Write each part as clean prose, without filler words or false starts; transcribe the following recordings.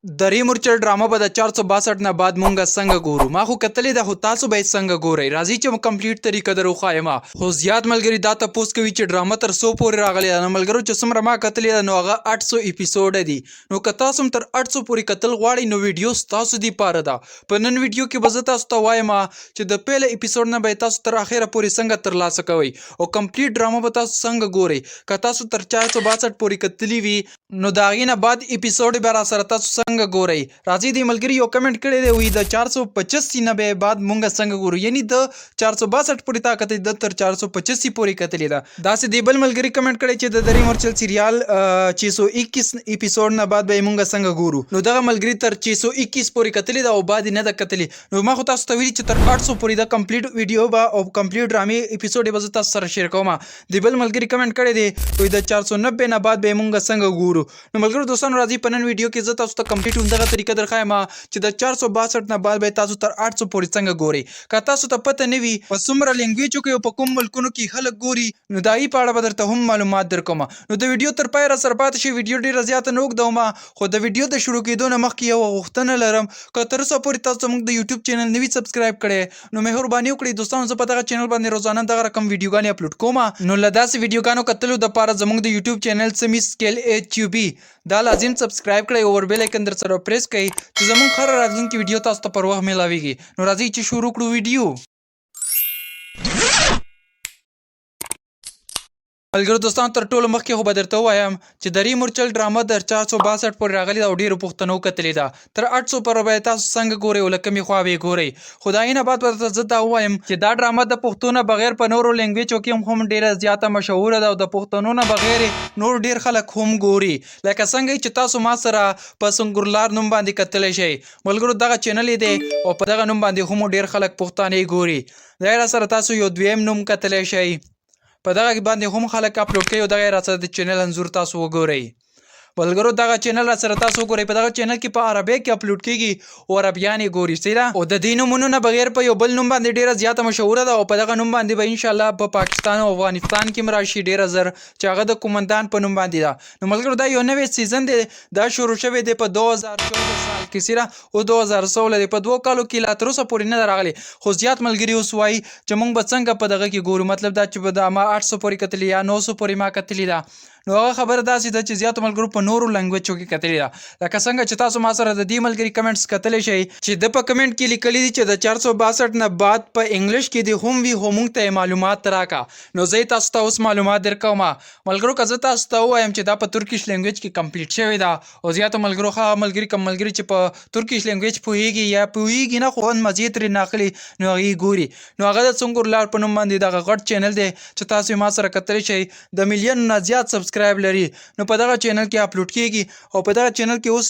درې مورچل ډرامه به د 462 نه بعد مونږه څنګه ګورو؟ ما خو کتلې ده، خو تاسو به یې څنګه ګورئ؟ راځئ چې کمپلیټ طریقه در وښایم. خو زیات ملګري دا تپوس کوي چې ډرامه تر څو پورې راغلې ده. نو ملګرو، چې څومره ما کتلې ده نو هغه 800 اپیسوډ دي. نو که تاسو هم تر 800 پورې کتل غواړئ نو ویډیو ستاسو دی پاره ده. په نن ویډیو کې به زه تاسو ته وایم چې د پیله اپیسوډ نه به تاسو تر اخره پورې څنګه ترلاسه کوئ او کمپلیټ ډرامه به تاسو څنګه ګورئ. که تاسو تر 462 پورې کتلی وي نو د هغې نه بعد اپیسوډ به راسره تاسو څنګه ګورئ؟ راځئ، دې ملګري یو کمنټ کړی دی، وایي د 485 نه به بعد مونږ څنګه ګورو؟ یعنی د 462 پورې تا کتلی ده، تر 485 پورې کتلی ده. داسې دې بل ملګري کمنټ کړی چې د درې مورچل سریال 621 اپیسوډ نه بعد به مونږ څنګه ګورو؟ نو دغه ملګري تر 621 پورې کتلی ده او بعد یې نه ده کتلی. نو ما خو تاسو ته ویلي چې تر 800 پورې د کمپلیټ ویډیو به او کمپلیټ ډرامې اپیسوډ به زه تاسو سره شیر کوم. د بل ملګري کمنټ کړی دی، وایي د 490 نه بعد به مونږ څنګه ګورو؟ نو ملګرو دوستانو، راځي په نن ویډیو کې زه تاسو ته کمپلیټ همدغه طریقه درښایم چې د 462 نه بعد به تاسو تر 800 پورې څنګه ګورئ. که تاسو ته پته نه وي په څومره لینګویجو کې او په کوم ملکونو کې خلک ګوري، نو د هغې په اړه به درته هم معلومات درکوم. نو د ویډیو تر پایه راسره پاتې شئ. ویډیو ډیره زیاته نه اوږدوم، خو د ویډیو د شروع کېدو نه مخکې یوه غوښتنه لرم. که تر اوسه پورې تاسو زموږ د یوټیوب چینل نه وي سبسکرایب کړی نو مهرباني وکړئ دوستانو، زه په دغه چینل باندې روزانه دغه رقم ویډیوګانې اپلوډ کوم. نو له داسې ویډیوګانو کتلو دپاره زموږ د یوټیوب چینل سمی سکیل ایچ یو بي دا لازم سبسکرایب کړئ او ور بیل ایکن در سره پریس کړئ چې زموږ هره راتلونکې ویډیو تاسو ته پر وخت میلاویږي. نو راځئ چې شروع کړو ویډیو. ملګرو دوستانو، تر ټولو مخکې خو به درته ووایم چې درې مورچل ډرامه در 462 پورې راغلې ده او ډېرو پښتنو کتلې ده. تر 800 پورې به تاسو څنګه ګورئ او له کومې خوا به یې ګورئ؟ خو د هغې نه بعد به درته زه دا ووایم چې دا ډرامه د پښتو نه بغیر په نورو لینګویجو کې هم ډېره زیاته مشهوره ده او د پښتنو نه بغیر نور ډېر خلک هم ګوري، لکه څنګه چې تاسو ما سره په سنګورلار نوم باندې کتلی شئ. ملګرو، دغه چینل یې دی او په دغه نوم باندې هم ډېر خلک پښتانه ګوري. دا راسره تاسو یو دویم نوم کتلی شئ، په دغه باندې هم خلک اپلوډ کوي او دغه راسره د چینل انځور تاسو وګورئ. ملګرو، دغه چینل را سره تاسو وګورئ، په دغه چینل کې په عربی کې اپلوډ کیږي او عربیان یې ګوري. صحیح ده. او د دې نومونو نه بغیر په یو بل نوم باندې ډیره زیاته مشهوره ده او په دغه نوم باندې به ان شاء الله په پاکستان او افغانستان کې هم راشي ډیره زر، چې هغه د کومندان په نوم باندې ده. نو ملګرو، دا یو نوی سیزن دی، دا شروع شوی دی په 2014 سال کې سره او 2016 دی. په 2 کالو کې لا تر اوسه پورې نه راغلی، خو زیات ملګري اوس وایي چې مونږ به څنګه په دغه کې ګورو؟ مطلب دا چې به دا ما 800 پورې کتلی یا 900 پورې ما کتلی ده. نو هغه خبره داسې ده چې زیاتو ملګرو په نورو لنګویجو کې کتلې ده، لکه څنګه چې تاسو ما سره د دې ملګري کمنټس کتلی شئ چې د په کمنټ کې لیکلي دي چې د 462 نه بعد په انګلیش کې دې هم وي، خو مونږ ته یې معلومات راکه. نو زه یې تاسو ته اوس معلومات درکوم. ملګرو، که زه تاسو ته ووایم چې دا په ترکیش لنګویج کې کمپلیټ شوې ده او زیاتو ملګرو، هغه ملګري، کوم ملګري چې په ترکیش لنګویج پوهیږي یا پوهیږي نه خو مزې ترې نه اخلي، نو هغې ګوري. نو هغه د څنګه لار په نوم باندې دغه غټ چینل دی چې تاسو ما سره کتلی شئ، د میلیون نه زیات سبسکرایب لري. نو په دغه چینل کې اپلوډ کیږي او په دغه چینل کې اوس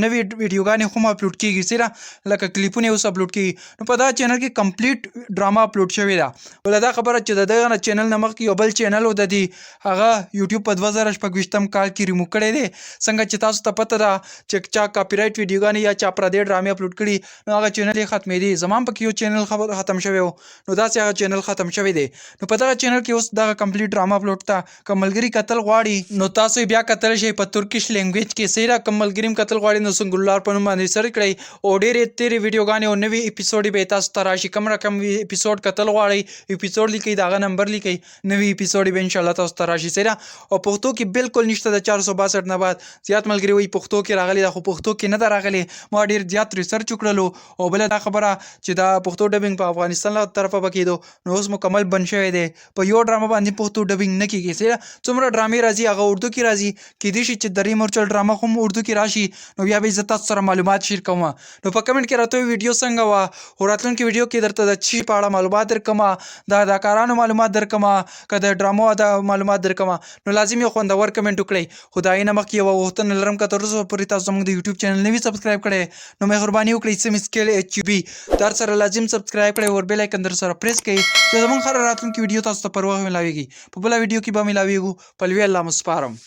نوې ویډیوګانې هم اپلوډ کیږي سره لکه کلیپونه اوس اپلوډ کیږي. نو په دغه چینل کې کمپلیټ ډرامه اپلوډ شوې ده. بله دا خبره چې د دغه چینل نه مخکې یو بل چینل و د دې، هغه یوټیوب په 2026 کال کې ریموو کړی دی. څنګه چې تاسو ته پته ده چې چا کاپی رایټ ویډیوګانې یا چا پردې ډرامې اپلوډ کړي نو هغه چینل یې ختمېدی. زما هم پکې یو چینل ختم شوی و، نو داسې هغه چینل ختم شوی دی. نو په دغه چینل کې اوس دغه کمپلیټ ډرامه اپلوډ ته کوم ملګري کتل غواړي نو تاسو یې بیا کتل شئ په ترکیش لینګویج کې. صحیح ده. کوم ملګري هم کتل غواړي نو سنګولار په نوم باندې سرچ کړئ او ډېرې تېرې ویډیوګانې او نوې اپیسوډ به تاسو ته راشي. کوم رقم اپیسوډ کتل غواړئ، اپیسوډ لیکئ، د هغه نمبر لیکئ، نوې اپیسوډ به ان شاء الله تاسو ته راشي. صحیح ده. او پښتو کې بالکل نشته د 462 نه بعد. زیات ملګري وایي پښتو کې راغلي ده، خو پښتو کې نه ده راغلي. ما ډېر زیات ریسرچ وکړلو. او بله دا خبره چې دا پښتو ډبینګ په افغانستان له طرفه به کېدو، نو اوس مکمل بند شوی دی. په یو ډرامه باندې پښتو ډبینګ نه کېږي. صحیح ده. څومره ډرامې راځي هغه اردو کې راځي. کېدای شي چې درې مورچل ډرامه هم اردو کې راشي، نو بیا به زه تاسو سره معلومات شیر کوم. نو په کمنټ کې راته ویډیو څنګه وه او راتلونکي ویډیو کې درته د چی په اړه معلومات درکوم، د اداکارانو معلومات درکوم که د ډرامو د معلومات درکوم، نو لازم یو خوندور کمنټ وکړئ. خو د هغې نه مخکې یوه غوښتنه لرم، که تر اوسه پورې تاسو زموږ د یوټیوب چینل نه وي سبسکرایب کړی نو مهرباني وکړئ، سمی سکیل ایچ یو بي در سره لازم سبسکرایب کړئ او بیل ایکن در سره پریس کړئ چې زموږ هره راتلونکې ویډیو تاسو ته پر وخت ملاویږي. په بله ویډیو کې به ملاویږو. په لوی الله مو سپارم.